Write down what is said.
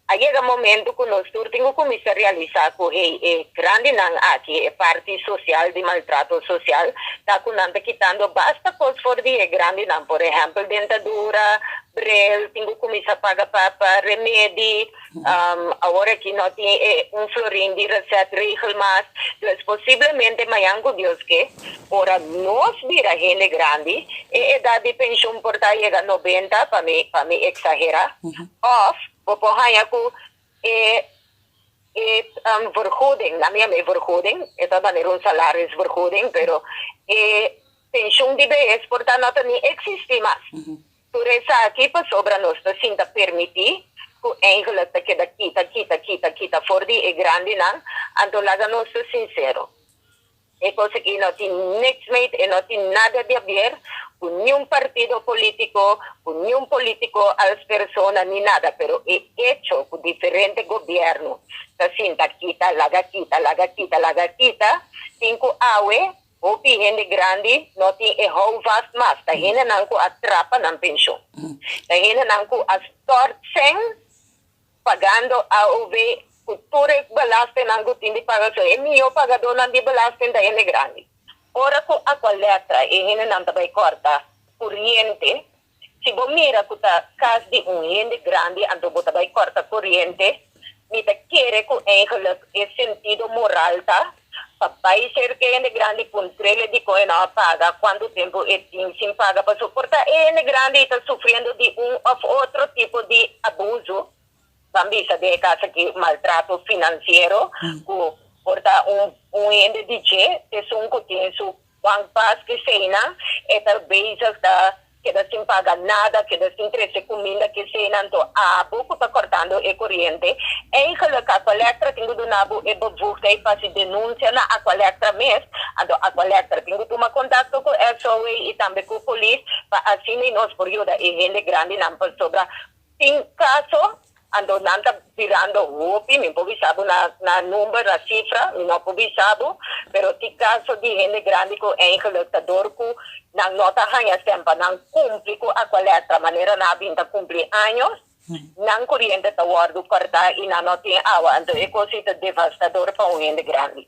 A yega momento ku nos tur tin ku kuminsá realisá ku hey, e grandinan aki, e parti sosial di maltrato sosial, ta ku nan ta kitando basta kos for di e grandinan. Por ehèmpel, dentadura, bril, tin ku kuminsá paga pa remedi. Awor aki no tin e un florin di resetregel mas. Dus posiblemente mañan ku Dios ke, ora nos bira hende grandi, e edat di penshun por ta yega 90, pa mi eksagerá, òf bo por haña ku e vergoeding, na mi vergoeding, e ta manera un salarisvergoeding, pero e penshun di behes por ta no ta ni eksistí mas. Tur esaki pasobra nos ta sinta permití ku eigenlijk ta keda kita, kita, kita, kita for di e grandinan, anto laga nos ta sinsero. E kos aki no tin niks mee i no tin nada di haber ku ningun partido polítiko, ku ningun polítiko als persona ni nada, pero e hecho ku diferente gobièrnu ta sinta kita, laga kita, laga kita, laga kita, tin ku awe, hopi hende grandi no tin e houvast mas, ta hende nan ku a trapa nan penshun. Ta hende nan ku a stort sen pagando AOV ku tur e belasting nan ku tin di paga, so e mihó pagadónan di belasting ta hende grandi. Ora ku Aqualectra e hende nan ta bai kòrta koriente, si bo mira ku ta kas di un hende grandi anto bo ta bai kòrta koriente, mi ta kere ku eigenlijk e sentido moral ta pa bai serka hende grandi puntr'é di kon e no a paga, kuantu tempu e tin sin paga, paso por ta e hende grandi ta sufriendo di un òf otro tipo di abuso. Ban bisa den e kaso aki maltrato finansiero, ku por ta un hende di dje, esun ku tin su bankpas ku sena, e ta bezig ta keda sin paga nada, keda sin trese kuminda ku sena, anto abo ku ta kòrtando e koriente. Eigenlijk Aqualectra tin ku duna bo e bevoegdheid pa hasi denunsia na Aqualectra mes, anto Aqualectra tin ku tuma kontakto ku SOA i tambe ku polis, pa asina nos por yuda e hende grandinan, pasobra tin kaso anto nan ta birando hopi, mi por bisa bo na number, na sifra, mi no por bisa bo, pero tin kaso di hende grandi ku eigenlijk ta dor ku nan no ta haña sèn pa nan kumpli ku Aqualectra manera nan a bin ta kumpli años, nan koriente ta wòrdu kòrtá i nan no tin awa, anto e kos ta devastador pa un hende grandi.